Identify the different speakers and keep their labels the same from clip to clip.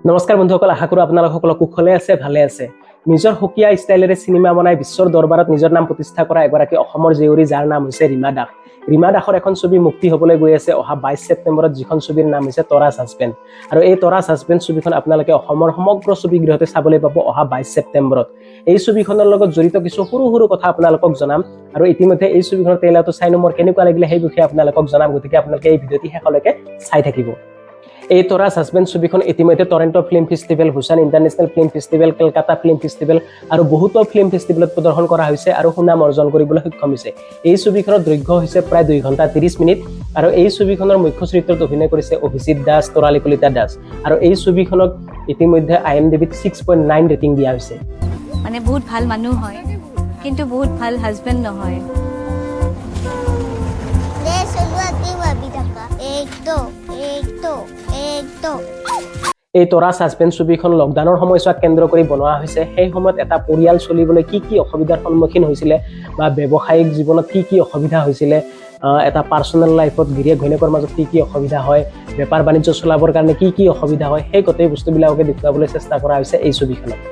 Speaker 1: নমস্কাৰ বন্ধুসকল, আশা কৰোঁ আপোনালোক সকলো কুশলে আছে, ভালে আছে। নিজৰ সুকীয়া ষ্টাইলেৰে চিনেমা বনাই বিশ্বৰ দৰবাৰত নিজৰ নাম প্ৰতিষ্ঠা কৰা এগৰাকী অসমৰ জীয়ৰী, যাৰ নাম হৈছে ৰীমা দাস। ৰীমা দাসৰ এখন ছবি মুক্তি হ'বলৈ গৈ আছে অহা 22 ছেপ্টেম্বৰত, যিখন ছবিৰ নাম হৈছে তৰাজ হাজবেণ্ড। আৰু এই তৰাজ হাজবেণ্ড ছবিখন আপোনালোকে অসমৰ সমগ্ৰ ছবিগৃহতে চাবলৈ পাব অহা 22 ছেপ্টেম্বৰত। এই ছবিখনৰ লগত জড়িত কিছু সৰু সৰু কথা আপোনালোকক জনাম আৰু ইতিমধ্যে এই ছবিখনৰ ট্ৰেইলাৰটো চাইনো মোৰ কেনেকুৱা লাগিলে, সেই বিষয়ে আপোনালোকক জনাম। গতিকে আপোনালোকে এই ভিডিঅ'টি শেষলৈকে চাই থাকিব। এই তৰাজ হাজবেণ্ড ছবিখন ইতিমধ্যে Toronto film festival, Busan international film festival, Kolkata film festival আৰু বহুতো ফিল্ম ফেষ্টিভেলত প্ৰদৰ্শন কৰা হৈছে আৰু সুনাম অৰ্জন কৰিবলৈ সক্ষম হৈছে। এই ছবিখনৰ দৈৰ্ঘ্য হৈছে প্ৰায় 2 ঘণ্টা 30 মিনিট আৰু এই ছবিখনৰ মুখ্য চৰিত্ৰত অভিনয় কৰিছে অভিজিত দাস, তৰালী কলিতা দাস। আৰু এই ছবিখনক ইতিমধ্যে আইএমডিবিত 6.9 ৰেটিং দিয়া হৈছে।
Speaker 2: মানে বহুত ভাল মানুহ হয়, কিন্তু বহুত ভাল হাজবেণ্ড নহয়।
Speaker 3: দে চলোৱা, কি ভাবি থাকা? এক দো, এক দো, এক দো।
Speaker 1: এই তৰাজ হাজবেণ্ড ছবিখন লকডাউনৰ সময়ছোৱাক কেন্দ্ৰ কৰি বনোৱা হৈছে। সেই সময়ত এটা পৰিয়াল চলিবলৈ কি কি অসুবিধাৰ সন্মুখীন হৈছিলে বা ব্যৱসায়িক জীৱনত কি কি অসুবিধা হৈছিলে, এটা পাৰ্চনেল লাইফত গিৰিয়েক ঘৈণীয়েকৰ মাজত কি কি অসুবিধা হয়, বেপাৰ বাণিজ্য চলাবৰ কাৰণে কি কি অসুবিধা হয়, সেই গোটেই বস্তুবিলাককে দেখুৱাবলৈ চেষ্টা কৰা হৈছে এই ছবিখনত।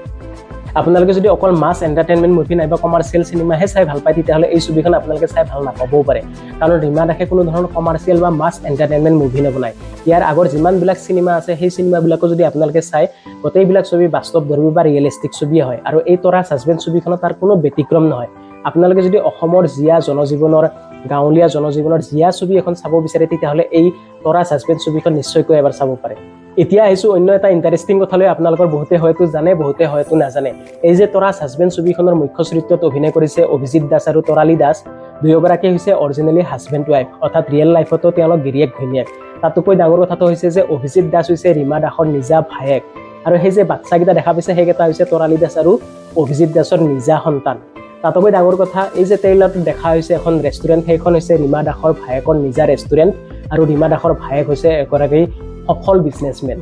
Speaker 1: আপোনালোকে যদি অকল মাছ এণ্টাৰটেইনমেণ্ট মুভি নাইবা কমাৰ্চিয়েল চিনেমাহে চাই ভাল পায়, তেতিয়াহ'লে এই ছবিখন আপোনালোকে চাই ভাল নাপাবও পাৰে। কাৰণ ৰীমা দাসে কোনো ধৰণৰ কমাৰ্চিয়েল বা মাছ এণ্টাৰটেইনমেণ্ট মুভি নবনায়। ইয়াৰ আগৰ যিমানবিলাক চিনেমা আছে, সেই চিনেমাবিলাকো যদি আপোনালোকে চায়, গোটেইবিলাক ছবি বাস্তৱধৰ্মী বা ৰিয়েলিষ্টিক ছবিয়ে হয়। আৰু এই তৰাজ হাজবেণ্ড ছবিখনত তাৰ কোনো ব্যতিক্ৰম নহয়। আপোনালোকে যদি অসমৰ জীয়া জনজীৱনৰ, গাঁৱলীয়া জনজীৱনৰ জীয়া ছবি এখন চাব বিচাৰে, তেতিয়াহ'লে এই তৰাজ হাজবেণ্ড ছবিখন নিশ্চয়কৈ এবাৰ চাব পাৰে। এতিয়া আহিছোঁ অন্য এটা ইণ্টাৰেষ্টিং কথালৈ। আপোনালোকৰ বহুতে হয়তো জানে, বহুতে হয়তো নাজানে। এই যে তৰাজ হাজবেণ্ড ছবিখনৰ মুখ্য চৰিত্ৰত অভিনয় কৰিছে অভিজিত দাস আৰু তৰালী দাস, দুয়োগৰাকী হৈছে অৰিজিনেলি হাজবেণ্ড ৱাইফ, অৰ্থাৎ ৰিয়েল লাইফতো তেওঁলোক গিৰিয়েক ঘৈণীয়েক। তাতোকৈ ডাঙৰ কথাটো হৈছে যে অভিজিত দাস হৈছে ৰীমা দাসৰ নিজা ভায়েক আৰু সেই যে বাচ্চাকেইটা দেখা পাইছে, সেইকেইটা হৈছে তৰালী দাস আৰু অভিজিত দাসৰ নিজা সন্তান। তাতোকৈ ডাঙৰ কথা, এই যে ট্ৰেইলাৰটোত দেখা হৈছে এখন ৰেষ্টুৰেণ্ট, সেইখন হৈছে ৰীমা দাসৰ ভায়েকৰ নিজা ৰেষ্টুৰেণ্ট আৰু ৰীমা দাসৰ ভায়েক হৈছে এগৰাকী সফল বিজনেছমেন।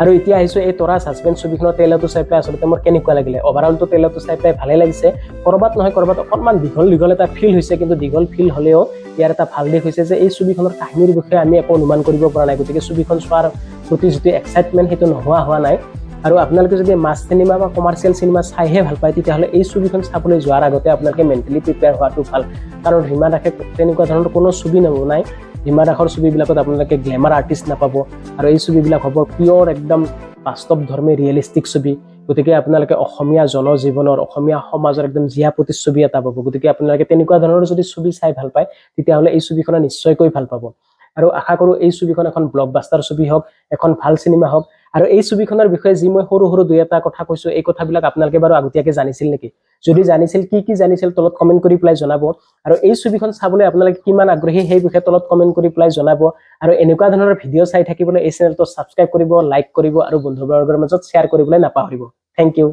Speaker 1: আৰু এতিয়া আহিছোঁ এই তৰাজ হাজবেণ্ড ছবিখনৰ ট্ৰেইলাৰটো চাই পেলাই আচলতে মোৰ কেনেকুৱা লাগিলে। অভাৰঅলটো ট্ৰেইলাৰটো চাই পেলাই ভালেই লাগিছে। ক'ৰবাত নহয় ক'ৰবাত অকণমান দীঘল দীঘল এটা ফিল হৈছে। কিন্তু দীঘল ফিল হ'লেও ইয়াৰ এটা ভাল দিশ হৈছে যে এই ছবিখনৰ কাহিনীৰ বিষয়ে আমি একো অনুমান কৰিব পৰা নাই। গতিকে ছবিখন চোৱাৰ প্ৰতি যিটো এক্সাইটমেণ্ট, সেইটো নোহোৱা হোৱা নাই। আৰু আপোনালোকে যদি মাছ চিনেমা বা কমাৰ্চিয়েল চিনেমা চাইহে ভাল পায়, তেতিয়াহ'লে এই ছবিখন চাবলৈ যোৱাৰ আগতে আপোনালোকে মেণ্টেলি প্ৰিপেয়াৰ হোৱাটো ভাল। কাৰণ ৰীমা দাসে তেনেকুৱা ধৰণৰ কোনো ছবি নবনায়। ৰীমা দাসৰ ছবিবিলাকত আপোনালোকে গ্লেমাৰ আৰ্টিষ্ট নাপাব আৰু এই ছবিবিলাক হ'ব পিয়'ৰ একদম বাস্তৱধৰ্মী ৰিয়েলিষ্টিক ছবি। গতিকে আপোনালোকে অসমীয়া জনজীৱনৰ, অসমীয়া সমাজৰ একদম জীয়া প্ৰতিচ্ছবি এটা পাব। গতিকে আপোনালোকে তেনেকুৱা ধৰণৰ যদি ছবি চাই ভাল পায়, তেতিয়াহ'লে এই ছবিখনে নিশ্চয়কৈ ভাল পাব। আৰু আশা কৰোঁ এই ছবিখন এখন ব্লকবাষ্টাৰ ছবি হওক, এখন ভাল চিনেমা হওক। আৰু এই ছবিখনৰ বিষয়ে যি মই সৰু সৰু দুই এটা কথা কৈছোঁ, এই কথাবিলাক আপোনালোকে বাৰু আগতীয়াকৈ জানিছিল নেকি? যদি জানিছিল, কি কি জানিছিল, তলত কমেণ্ট কৰি পেলাই জনাব। আৰু এই ছবিখন চাবলৈ আপোনালোকে কিমান আগ্ৰহী, সেই বিষয়ে তলত কমেণ্ট কৰি পেলাই জনাব। আৰু এনেকুৱা ধৰণৰ ভিডিঅ' চাই থাকিবলৈ এই চেনেলটো ছাবস্ক্ৰাইব কৰিব, লাইক কৰিব আৰু বন্ধুবৰ্গৰ মাজত শ্বেয়াৰ কৰিবলৈ নাপাহৰিব। Thank U.